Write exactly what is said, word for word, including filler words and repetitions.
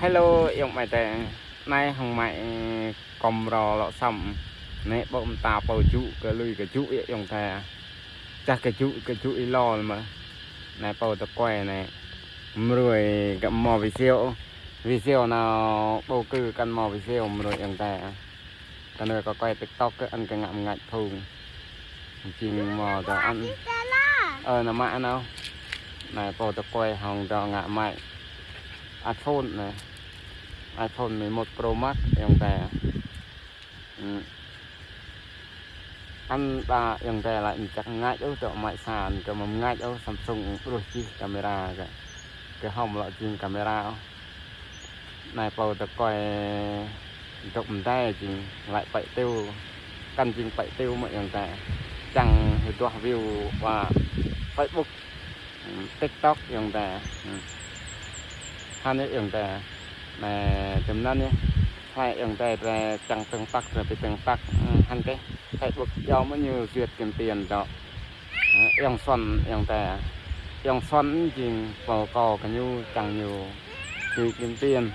Hello, ayŏng amai adơi. Anai hăng amai kơmrô lŏ săm. Anai ƀô̆ mơta pô jŭ kơ lui kơ jŭ ayŏng adơi. Čah kơ jŭ kơ jŭ ih lŏ mơ̆. Anai pô tơkuai anai. Mơ̆ ruai kơ mơ̆ video. Video nao ƀu kơ kăn mơ̆ video mơ̆ ruai ayŏng adơi. Kăn ruai kơ kuai TikTok kơ ăn kơ ngă mơngač phung. Jing mơ̆ kơ ăn. Ơ, nao mă nao. Anai pô tơkuai hăng dŏ ngă amai iPhone anai. iPhone mười một Pro Max ayŏng adơi. Ăn đa ayŏng adơi lăi mơ̆ čăk mơngač ôh, dŏ amai sa kơ mơ̆ mơngač ôh, Samsung ƀruh čih camera kơ. Kơ hŏm lŏ jing camera ôh. Anai pô tơkuai dŏ mơdai jing lăi pĕ tiu. Kăn jing pĕ tiu mơ̆ ayŏng adơi. Čang hơduah view wa Facebook, TikTok ayŏng adơi. Hăn ayŏng adơi. Anai tơm anŭn yơh. Hlơi ayŏng adơi rai čang tương tác rai pi tương tác, hăn kơ Facebook yua mơ̆ ñu duyệt kiếm tiền dŏ. Ayŏng Xuân ayŏng adơi. Ayŏng Xuân jing pô kơ kơ ñu čang ñu duyệt kiếm tiền.